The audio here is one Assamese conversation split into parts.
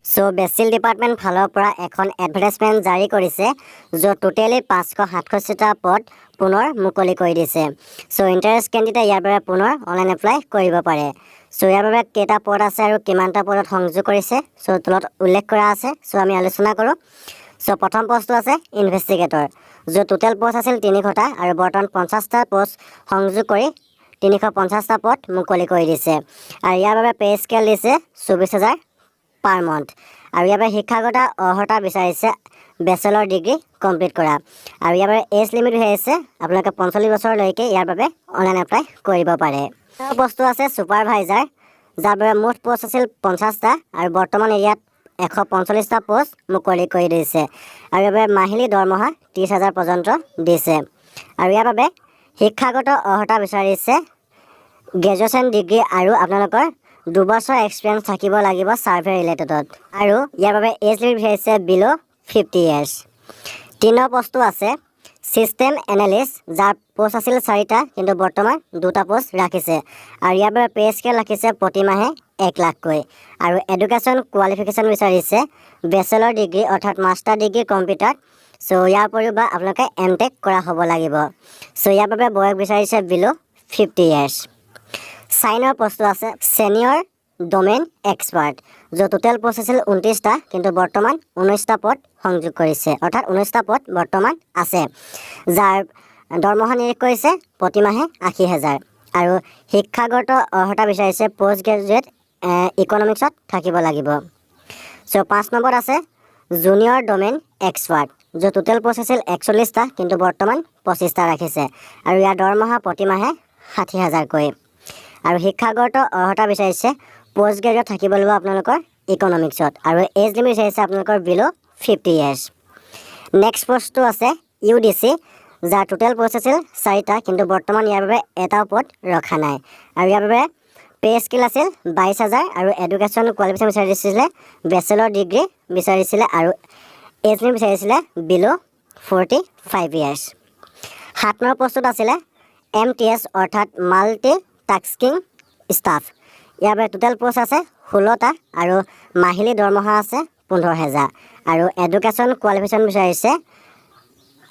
চ' বেচিল ডিপাৰ্টমেণ্ট ফালৰ পৰা এখন এডভাৰটাইজমেণ্ট জাৰি কৰিছে, য'ত টোটেলি 567টা পদ পুনৰ মুকলি কৰি দিছে। চ' ইণ্টাৰেষ্ট কেণ্ডিডেট ইয়াৰ বাবে পুনৰ অনলাইন এপ্লাই কৰিব পাৰে। চ' ইয়াৰ বাবে কেইটা পদ আছে আৰু কিমানটা পদত সংযোগ কৰিছে, চ' তলত উল্লেখ কৰা আছে। চ' আমি আলোচনা কৰোঁ। চ' প্ৰথম পষ্টটো আছে ইনভেষ্টিগেটৰ, য'ত টোটেল পষ্ট আছিল 300টা আৰু বৰ্তমান 50টা পষ্ট সংযোগ কৰি 350টা পদ মুকলি কৰি দিছে। আৰু ইয়াৰ বাবে পে' স্কেল দিছে 24,000 পাৰ মন্থ। আৰু ইয়াৰ বাবে শিক্ষাগত অৰ্হতা বিচাৰিছে বেচেলৰ ডিগ্ৰী কমপ্লিট কৰা। আৰু ইয়াৰ বাবে এজ লিমিট বিচাৰিছে, আপোনালোকে 45 বছৰলৈকে ইয়াৰ বাবে অনলাইন এপ্লাই কৰিব পাৰে। পষ্টটো আছে ছুপাৰভাইজাৰ, যাৰ বাবে মুঠ পষ্ট আছিল 50টা আৰু বৰ্তমান ইয়াত 145টা পষ্ট মুকলি কৰি দিছে। আৰু ইয়াৰ বাবে মাহিলী দৰমহা 30,000 পৰ্যন্ত দিছে। আৰু ইয়াৰ বাবে শিক্ষাগত অৰ্হতা বিচাৰিছে গ্ৰেজুৱেশ্যন ডিগ্ৰী আৰু আপোনালোকৰ 2 বছৰ এক্সপিৰিয়েঞ্চ থাকিব লাগিব ছাৰ্ভে ৰিলেটেডত। আৰু ইয়াৰ বাবে এজ লিমিট বিচাৰিছে বিল' 50 ইয়েৰ্ছ। 3 নম্বৰ পষ্টটো আছে ছিষ্টেম এনালিষ্ট, যাৰ পষ্ট আছিল চাৰিটা, কিন্তু বৰ্তমান দুটা পষ্ট ৰাখিছে। আৰু ইয়াৰ বাবে পে' স্কেল ৰাখিছে প্ৰতিমাহে 1 লাখকৈ। আৰু এডুকেশ্যন কোৱালিফিকেশ্যন বিচাৰিছে বেচেলৰ ডিগ্ৰী অৰ্থাৎ মাষ্টাৰ ডিগ্ৰী কম্পিউটাৰত। চ' ইয়াৰ উপৰিও বা আপোনালোকে এম টেক কৰা হ'ব লাগিব। চ' ইয়াৰ বাবে বয়স বিচাৰিছে বিল' 50 ইয়েৰ্ছ। 4 নম্বৰ পষ্টটো আছে ছিনিয়ৰ ডমেইন এক্সপাৰ্ট, য'ত টোটেল পষ্ট আছিল 29টা, কিন্তু বৰ্তমান 19টা পদ সংযোগ কৰিছে, অৰ্থাৎ 19টা পদ বৰ্তমান আছে, যাৰ দৰমহা নিৰিখ কৰিছে প্ৰতিমাহে 80,000। আৰু শিক্ষাগত অৰ্হতা বিচাৰিছে পষ্ট গ্ৰেজুৱেট ইকনমিক্সত থাকিব লাগিব। চ' 5 নম্বৰত আছে জুনিয়ৰ ডমেইন এক্সপাৰ্ট, য'ত টোটেল পষ্ট আছিল 41টা, কিন্তু বৰ্তমান 25টা ৰাখিছে। আৰু ইয়াৰ দৰমহা প্ৰতিমাহে 60,000কৈ। আৰু শিক্ষাগত অৰ্হতা বিচাৰিছে পষ্ট গ্ৰেজুৱেট থাকিব লাগিব আপোনালোকৰ ইকনমিক্সত। আৰু এজ লিমিট বিচাৰিছে আপোনালোকৰ বিল' 50 ইয়েৰ্ছ। নেক্সট পষ্টটো আছে ইউ ডি চি, যাৰ টোটেল পষ্ট আছিল চাৰিটা, কিন্তু বৰ্তমান ইয়াৰ বাবে এটাও পদ ৰখা নাই। আৰু ইয়াৰ বাবে পে' স্কেল আছিল 22,000 আৰু এডুকেশ্যন কোৱালিফিকেশ্যন বিচাৰিছিলে বেচেলৰ ডিগ্ৰী বিচাৰিছিলে আৰু এজ লিমিট বিচাৰিছিলে বিল' 45 ইয়েৰ্ছ। 7 নম্বৰ পষ্টত আছিলে এম টি এছ, অৰ্থাৎ মাল্টি টাস্কিং ষ্টাফ। ইয়াৰ বাবে টোটেল পষ্ট আছে 16টা আৰু মাহিলী দৰমহা আছে 15,000। আৰু এডুকেশ্যন কোৱালিফিকেশ্যন বিচাৰিছে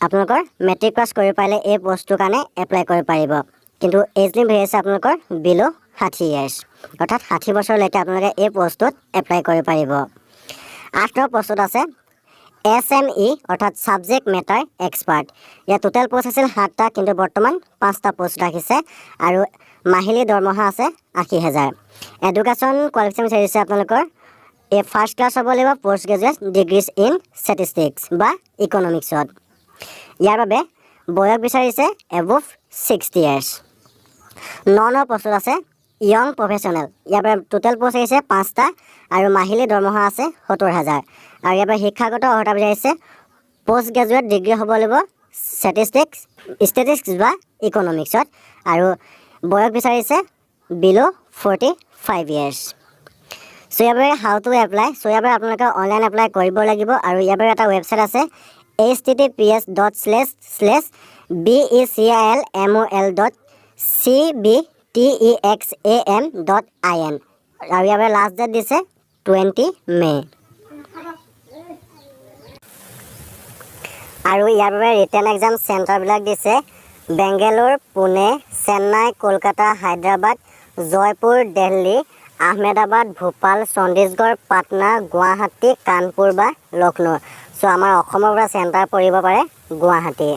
আপোনালোকৰ মেট্ৰিক পাছ কৰিব পাৰিলে এই পষ্টটোৰ কাৰণে এপ্লাই কৰিব পাৰিব। কিন্তু এজ লিমিট বিচাৰিছে আপোনালোকৰ বিল' 60 ইয়েৰ্ছ, অৰ্থাৎ 60 বছৰলৈকে আপোনালোকে এই পষ্টটোত এপ্লাই কৰিব পাৰিব। 8 নম্বৰ পষ্টত আছে এছ এম ই, অৰ্থাৎ ছাবজেক্ট মেটাৰ এক্সপাৰ্ট। ইয়াত টোটেল পষ্ট আছিল সাতটা, কিন্তু বৰ্তমান পাঁচটা পষ্ট ৰাখিছে আৰু মাহিলী দৰমহা আছে 80,000। এডুকেশ্যন কোৱালিফিকেশ্যন বিচাৰিছে আপোনালোকৰ এই ফাৰ্ষ্ট ক্লাছ হ'ব লাগিব post graduate degrees in statistics বা ইকনমিক্সত। ইয়াৰ বাবে বয়স বিচাৰিছে এবভ 60 ইয়েৰ্ছ। ন নম্বৰ পষ্টত আছে য়ং প্ৰফেচনেল। ইয়াৰ বাবে টোটেল পষ্ট আহিছে পাঁচটা আৰু মাহিলী দৰমহা আছে 70,000। আৰু ইয়াৰ বাবে শিক্ষাগত অৰ্হতা বিচাৰিছে পষ্ট গ্ৰেজুৱেট ডিগ্ৰী হ'ব লাগিব ষ্টেটিষ্টিক্স বা ইকনমিক্সত আৰু বয়স বিচাৰিছে বিল' 45 ইয়েৰ্ছ। চ' ইয়াৰ বাবে how to apply. চ' ইয়াৰ বাবে আপোনালোকে অনলাইন এপ্লাই কৰিব লাগিব। আৰু ইয়াৰ বাবে এটা ৱেবছাইট আছে, https://becilmol.cbtexam.in। আৰু ইয়াৰ বাবে লাষ্ট ডেট দিছে 20 মে'। আৰু ইয়াৰ বাবে ৰিটেন এক্সাম চেণ্টাৰবিলাক দিছে বেংগালোৰ, পুনে, চেন্নাই, কলকাতা, হায়দৰাবাদ, জয়পুৰ, দেলহি, আহমেদাবাদ, ভূপাল, চণ্ডীগড়, পাটনা, গুৱাহাটী, কানপুৰ বা লক্ষ্ণৌ। চ' আমাৰ অসমৰ পৰা চেণ্টাৰ পৰিব পাৰে গুৱাহাটী।